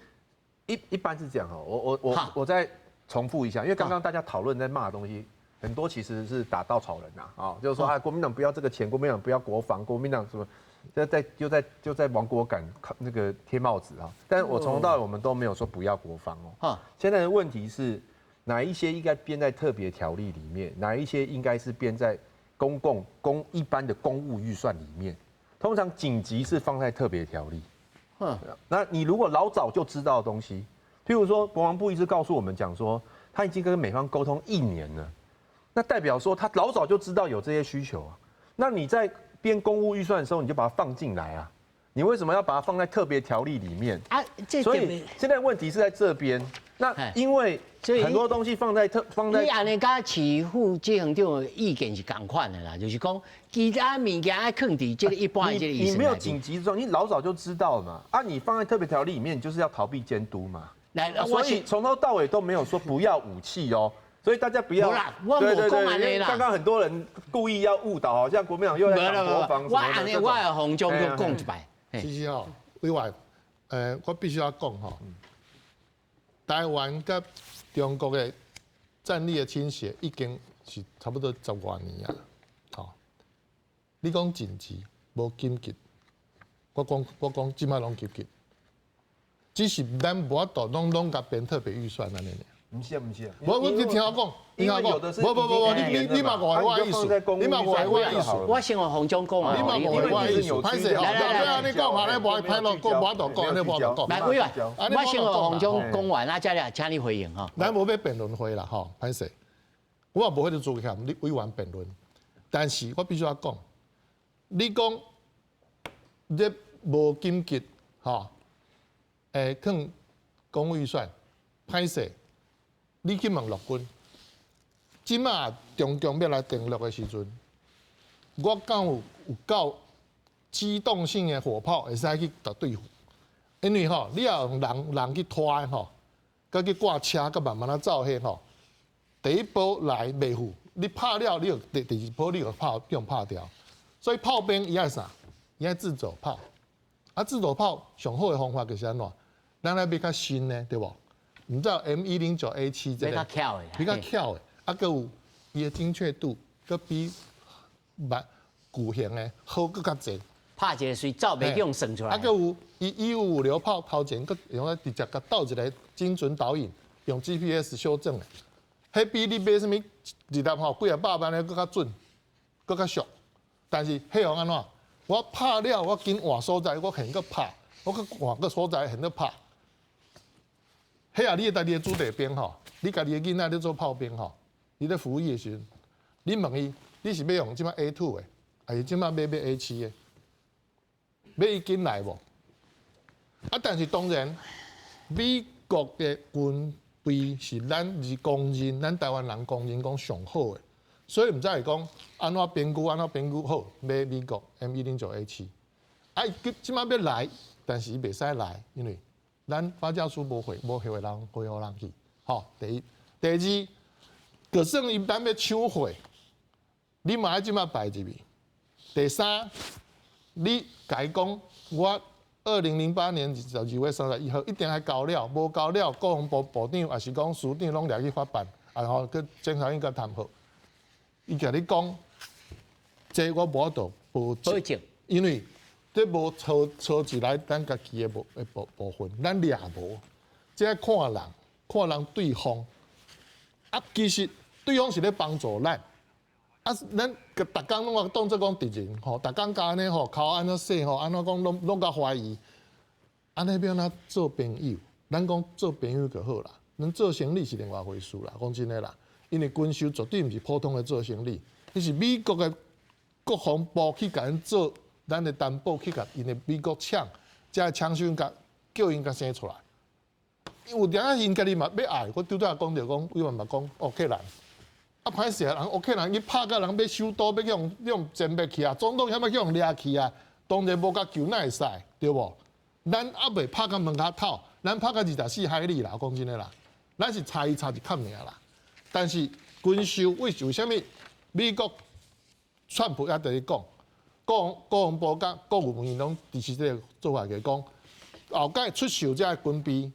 一般是這樣哈，我再重複一下，因為剛剛大家討論在罵的東西很多，其實是打稻草人吶，啊，就是說啊，國民黨不要這個錢，國民黨不要國防，國民黨什麼，在亡國感那個貼帽子啊。但是我從頭到尾我們都沒有說不要國防哦。現在的問題是哪一些應該編在特別條例裡面，哪一些應該是編在公共公一般的公務預算裡面？通常緊急是放在特別條例。那你如果老早就知道的東西，譬如說國防部一直告訴我們講說，他已經跟美方溝通一年了，那代表說他老早就知道有這些需求啊。那你在編公務預算的時候，你就把它放進來啊。你為什麼要把它放在特別條例裡面啊？所以現在問題是在這邊。那因為很多東西放在特放在，你按呢佮市府執行長的意見是仝款的啦，就是講其他物件愛囥佇這個一般的這個你沒有緊急狀，你老早就知道了嘛。啊，你放在特別條例裡面，就是要逃避監督嘛。來，所以從頭到尾都沒有說不要武器哦。所以大家不要，我無講按呢啦。剛剛很多人故意要誤導，好像國民黨又在講國防。我按呢，我會洪總閣講一擺。其實吼，委員，我必須要講吼，台灣佮中國的戰力的傾斜已經是差不多十外年啊。吼，你講緊急無緊急，我講這擺攏緊急，只是咱無法度攏共編特別預算按呢爾。毋是啊，毋是啊。我你聽我講，聽我講，無無無無，你嘛誤會我意思，你嘛誤會我意思。我先予洪總講啊，你嘛誤會我意思。歹勢吼，對啊，你講下咧，無歹落講，無法度講，你無法度講。來，委員，我先予洪總講完，啊，再來請你回應吼。咱無欲辯論會啦，吼，歹勢，我也無彼個資格你委員辯論，但是我必須要講，你講這無緊急，吼，囥公務預算，歹勢。你去問陸軍，這馬中共欲來登陸的時陣，我敢有夠機動性的火炮會使去共對付？因為吼，你若用人去拖的吼，閣去掛車，閣慢慢仔走彼吼，第一波來袂赴，你拍了，你就第二波你就拍用拍掉。所以炮兵伊愛啥？伊愛自走炮。啊，自走炮上好的方法就是按怎？咱來買較新的，對無？毋知 M109A7這個比較巧的，比較巧的，啊，閣有伊的精確度，閣比蠻舊型的好閣較濟。拍一个隨走袂用算出來。啊，閣有伊155榴炮頭前，閣用咧直接共導一个精準導引，用 GPS 修正的。彼比你買啥物一粒吼幾仔百萬的閣較準，閣較俗。但是彼予按怎？我拍了，我緊換所在，我現閣拍，我閣換個所在現閣拍。彼啊，你家己的子弟兵吼，你家己的囡仔咧做炮兵吼，你咧服役的時陣，你問伊，你是欲用這擺 A2 的，還是這擺欲買 A7 的？欲伊緊來無？啊，但是當然，美國的軍備是咱是公認，咱台灣人公認講上好的，所以毋知會講按怎評估，按怎評估好買美國 M109A7。啊，伊這擺欲來，但是伊袂使來，因為咱發教書無回，無回人回予人去。吼，第一，第二，就算伊咱欲搶貨，你嘛愛這擺擺入去。第三，你共伊講，我2008年12月31號一定愛交了，無交了，國防部部長抑是講司長攏掠去法辦，啊吼，去監察院共談好。伊共你講，這我無法度保證，因為這無操操起來咱家己的部分，咱掠無。這看人，看人對方。啊，其實對方是咧幫助咱。啊，咱逐工攏話當作講敵人吼，逐工共按呢吼，口按怎說吼，按怎講攏攏共懷疑。按呢欲按怎做朋友？咱講做朋友就好啦。咱做生意是另外一回事啦，講真的啦。因為軍售絕對毋是普通的做生意，彼是美國的國防部去共𪜶做咱的擔保，去共𪜶的美國搶，才會搶先共叫𪜶共生出來。有當仔𪜶家己嘛欲愛，我拄才講著講，委員嘛講烏克蘭，啊歹勢啊，人烏克蘭去拍甲人欲首都欲去予殲滅去啊，總統遐欲去予掠去啊，當然無共救哪會使，對無？咱猶未拍到門跤頭，咱拍到24海里啦，講真的啦，咱是差伊差一坎爾啦。但是軍售為啥物？美國川普也佇咧講，國防部佮國務院攏支持這個做法，就講後蓋出售這個軍備，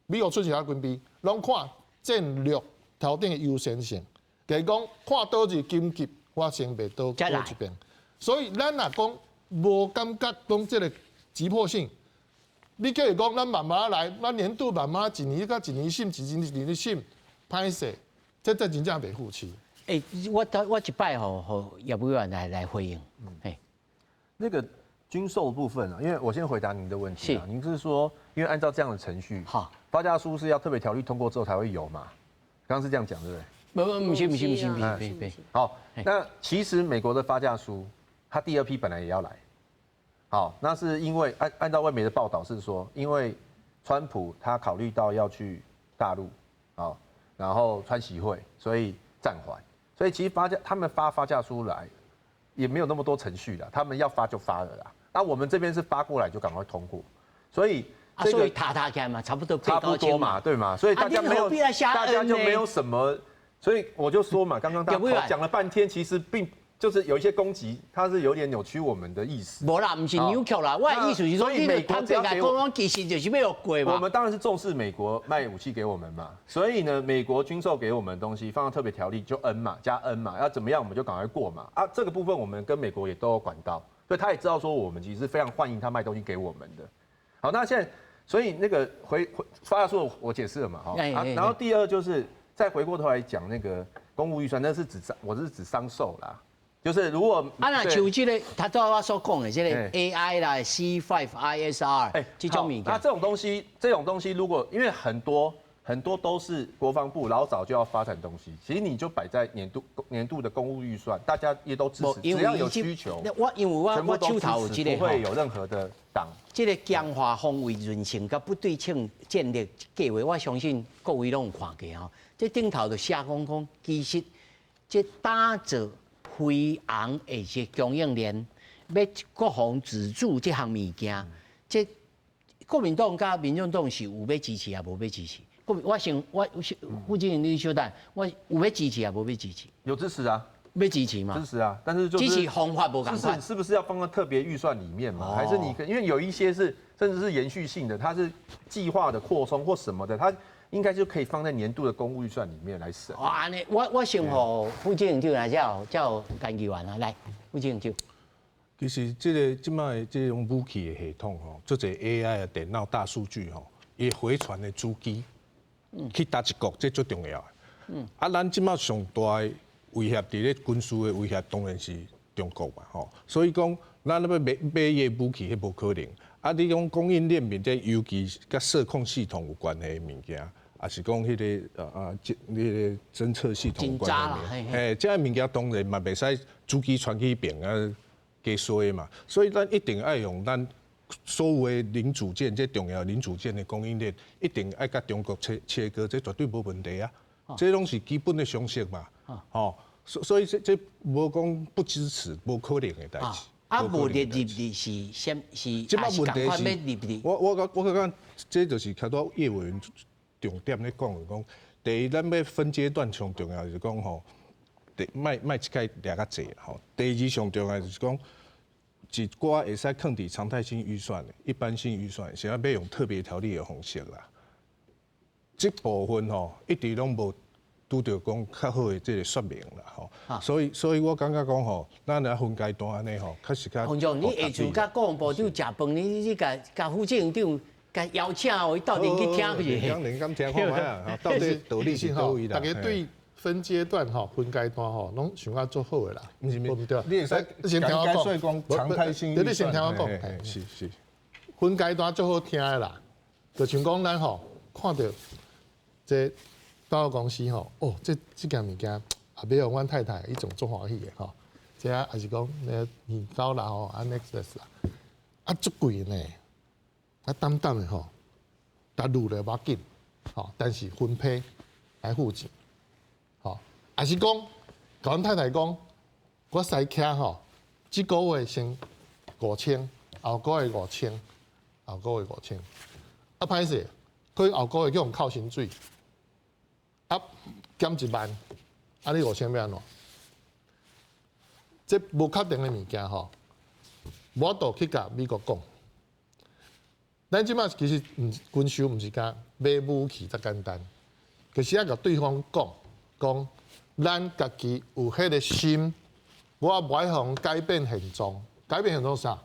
美國出售這個軍備，攏看戰略調整的優先性，就是講看佗一緊急，我先袂佗佗一邊。所以咱若講無感覺講這個急迫性，你叫伊講咱慢慢來，咱年度慢慢一年佮一年審，一年一年審，歹勢，這真正袂赴市。欸，我一擺予葉委員來回應。欸，那個軍售部分啊，因為我先回答您的問題啊。您是說，因為按照這樣的程序，發價書是要特別條例通過之後才會有嘛？剛剛是這樣講，對不對？不不，不是不是不是不是不是。好，那其實美國的發價書，它第二批本來也要來。好，那是因為按照外媒的報道是說，因為川普他考慮到要去大陸，好，然後川習會，所以暫緩。所以其實發價，他們發價書來，也沒有那麼多程序的，他們要發就發了啦。那我們這邊是發過來就趕快通過，所以這個塔塔起來嘛，差不多差不多嘛，對嘛？所以大家沒有，大家就沒有什麼，所以我就說嘛，剛剛大家講了半天，其實並就是有一些攻擊，它是有點扭曲我們的意思。無啦，毋是扭曲啦，我的意思是說，你坦白來講，其實就是欲過嘛。我們當然是重視美國賣武器給我們嘛，所以呢，美國軍售給我們的東西放到特別條例就 N 嘛，加 N 嘛，要怎麼樣我們就趕快過嘛。啊，這個部分我們跟美國也都有管道，所以他也知道說我們其實是非常歡迎他賣東西給我們的。好，那現在所以那個回發價書我解釋了嘛，哈。啊，然後第二就是再回過頭來講那個公務預算，那是指我是指商售啦。就是如果啊，若像這個，頭拄我所講的這個 AI 啦，C5 ISR，欸，這種物件。那這種東西，這種東西如果因為很多很多都是國防部老早就要發展東西，其實你就擺在年度的公務預算，大家也都支持，只要有需求，我因為我手頭有這個，不會有任何的擋。這個強化防衛韌性佮不對稱戰略計劃，我相信各位攏有看過吼。這頂頭就寫講，其實這打造飛航的這供應鏈，欲國防自主這項物件，這國民黨佮民眾黨是有欲支持抑無欲支持？我先我傅政凌你稍等，我有欲支持抑無欲支持？有支持啊，欲支持嘛？支持啊，但是就是支持方法無仝款，是不是要放到特別預算裡面嘛？還是你因為有一些是甚至是延續性的，它是計劃的擴充或什麼的，它應該就可以放在年度的公務預算裡面來審。哦，按呢，我先予傅政凌來，才有研究員啊，來，傅政凌。其實這個這擺的這種武器的系統吼，做者 AI 的電腦大數據吼，伊回傳的主機去佗一國，這足重要的。啊，咱這擺上大的威脅佇咧軍事的威脅，當然是中國嘛，吼。所以講，咱欲買伊的武器，彼無可能。啊，你講供應鏈面，這尤其佮射控系統有關係的物件，抑是講彼個這彼個偵測系統有關係的，嘿，這個物件當然嘛袂使主機傳去彼爿啊，加衰嘛。所以咱一定愛用咱所有的零組件，這重要零組件的供應鏈，一定愛佮中國切割，這絕對無問題啊。這攏是基本的常識嘛。吼，所以這無講不支持，無可能的代誌。啊，無列入的是啥？是這擺問題是，我感覺這就是較拄葉委員重點咧講的，講第一，咱欲分階段上重要就是講吼，莫莫一擺掠較濟吼。第二上重要就是講，一寡會使囥佇常態性預算的、一般性預算，是欲用特別條例的方式啦。這部分吼，一直攏無拄著講較好的這個說明啦吼。所以我感覺講吼，咱來分階段按呢吼，確實較。洪總，你下次佮國防部長食飯，你共共副政長共邀請哦，伊鬥陣去聽去。當然敢聽看覓啊？到底道理是佗位啦？大家對分階段吼、分階段吼，攏想較足好的啦。毋是，毋對。你會使先聽我講，常態性你先聽我講。是是。分階段足好聽的啦，就像講咱吼看著這百貨公司吼，哦，這件物件也買予阮太太，伊總足歡喜的吼。這啊抑是講那個年糕啦吼，啊 Netflix 啦，啊足貴呢，啊淡淡的吼，但录了无要紧，吼，但是分批来付钱，吼，还是讲，共阮太太讲，我驶车吼，这个月先五千，后个月五千，后个月五千，啊歹势，可能后个月去予扣薪水，啊减一万，啊你五千欲按怎？这无确定的物件吼，无法度去共美国讲。咱这马其实毋军售毋是干买武器遮简单，其实爱共对方讲，讲咱家己有彼个心，我无爱予改变现状，改变现状啥？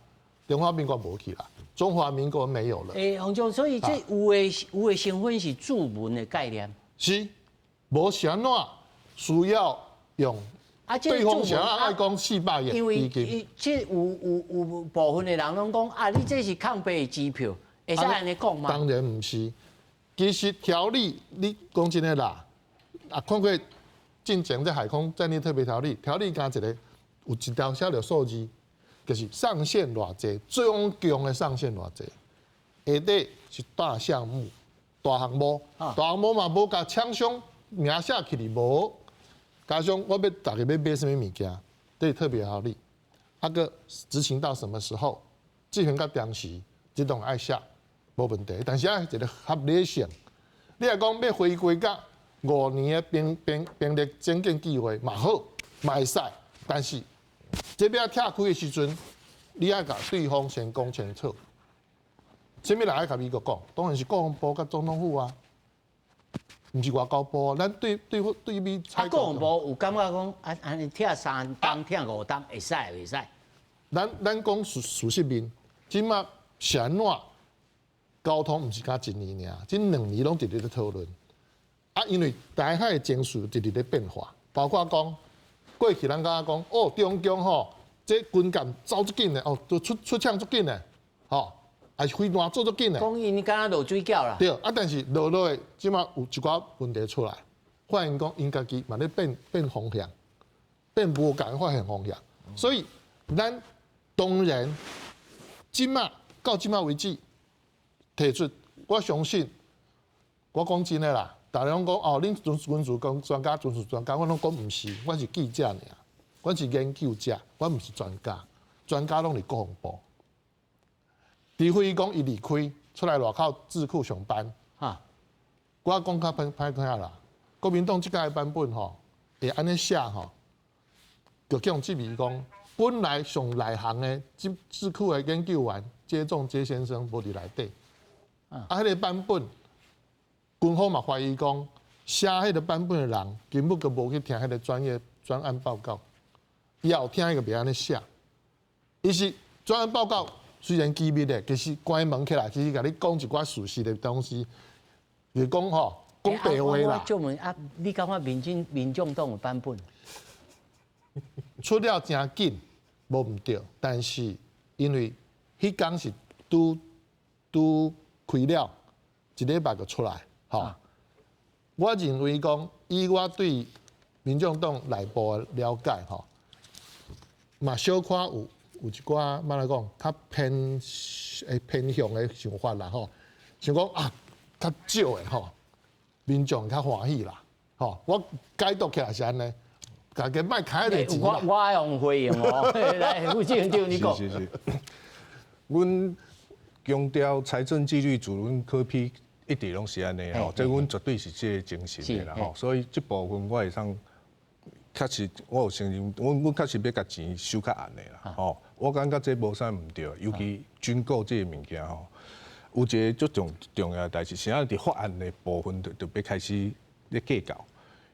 中华民国无去啦，中华民国没有了。欸，洪总，所以这有的成分是注文的概念。是，无是按怎需要用。啊，对方想要爱讲400亿，因为这有部分的人拢讲啊，你这是空白的支票，会使按呢讲吗？当然毋是。其实条例你讲真的啦，啊，看过进前这海空战力特别条例，条例加一个有一条写著数字，就是上限偌济，总共的上限偌济，下底是大项目、大项目，大项目嘛无共厂商名写起哩无。加上我欲大家欲买啥物物件，对特别条例，啊阁执行到什么时候，执行到当时，这拢爱写，无问题。但是爱一个合理性。你若讲欲回归到5年的兵力增建计划嘛好，嘛会使。但是这欲拆开的时阵，你爱共对方先讲清楚。啥物人爱共美国讲？当然是国防部佮总统府啊。毋是外交部，咱对对对美。啊，国防部有感觉讲，啊，按呢拆3冬、拆5冬，会使袂使？咱讲事实面，这马是按怎沟通，毋是干一年尔，这2年拢直直咧讨论。啊，因为台海的情势直直咧变化，包括讲过去咱感觉讲，哦，中共吼，这军舰走足紧的，哦，都出枪足紧的，吼。还是飞弹做足紧的，讲𪜶敢若落水饺啦。对，啊，但是落落来，这马有一寡问题出来，发现讲𪜶家己嘛咧变方向，变无仝发现方向，所以咱当然这马到这马为止提出，我相信，我讲真的啦，大家拢讲哦，恁军事讲专家、军事专家，我拢讲毋是，我是记者尔，我是研究者，我毋是专家，专家拢伫国防部。除非讲伊离开出来外口智库上班，哈，我讲较歹歹听啦。国民党这届版本吼，会按呢写吼，就叫质疑讲，本来上内行的智库的研究员接种接先生无伫内底，啊，彼个版本，军方嘛怀疑讲，写彼个版本的人根本就无去听彼个专业专案报告，伊也有听伊就袂按呢写，伊是专案报告。虽然机密的，其实关门起来，其实共你讲一寡事实的东西，就讲吼，讲白话啦。我就问啊，你感觉民众党的版本出了真紧，无毋对，但是因为彼工是拄拄开了一礼拜就出来，吼。我认为讲，以我对民众党内部的了解，吼，嘛小可有一寡，按怎讲，较偏向的想法啦，吼，想讲啊，较少的吼，民众较欢喜啦，吼，我解读起来是按呢，家己莫开咧钱啦。我爱用回应哦，来，副市长你讲。是是是。阮强调财政纪律，自阮柯 P 一直拢是按呢吼，这阮绝对是这个精神的啦吼，所以这部分我会当。确实，我有承认，阮确实欲共钱收较暗的啦，吼。我感觉这无啥毋对，尤其军购这个物件吼，有一个足重要的代志，啥伫法案的部分就欲开始咧计较，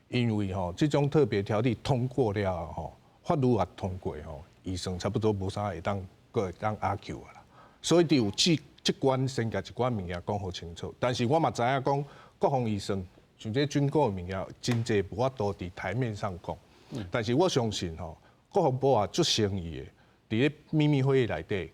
因为吼这种特别条例通过了吼，法律也通过吼，预算差不多无啥会当阁会当 argue 啦。所以伫有这关先共一寡物件讲予清楚，但是我嘛知影讲国防预算像这军购的物件，真济无法度伫台面上讲。但是我相信吼，国防部也足诚意的，伫咧秘密会议内底，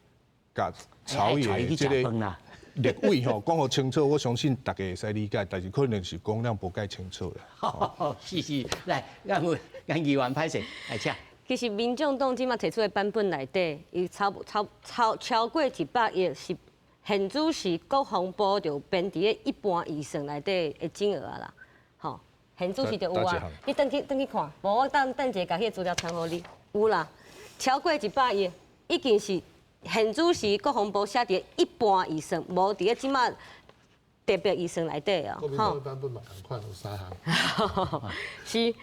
共朝野这个立委吼讲予清楚，我相信大家会使理解，但是可能是讲了无盖清楚啦。是是，来，咱有咱议员歹势，来请。其实民众党这马提出的版本内底，伊超超超超过100亿是现主时国防部就编伫咧一般预算内底的金额啊啦，吼，现主时就有啊。你转去转去看，无我等等一下共彼个资料传予你，有啦，超过100亿，已经是现主时国防部写伫一般预算，无伫咧这马特别预算内底啊。国民党版本嘛仝款有三项。是。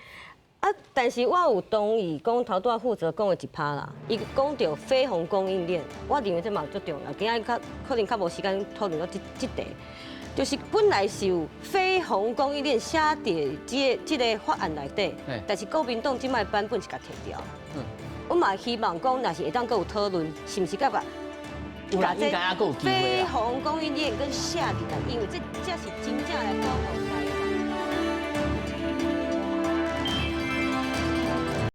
啊，但是我有同意讲头拄仔负责讲的一趴啦，伊讲著飞鸿供应链，我认为这嘛足重要。今仔较可能较无时间讨论到这这题，就是本来是有飞鸿供应链写伫这个法案内底，但是国民党这摆版本是共撤掉。我嘛希望讲，若是会当阁有讨论，是毋是佮共共这飞鸿供应链阁写入来，因为这才是真正来保护。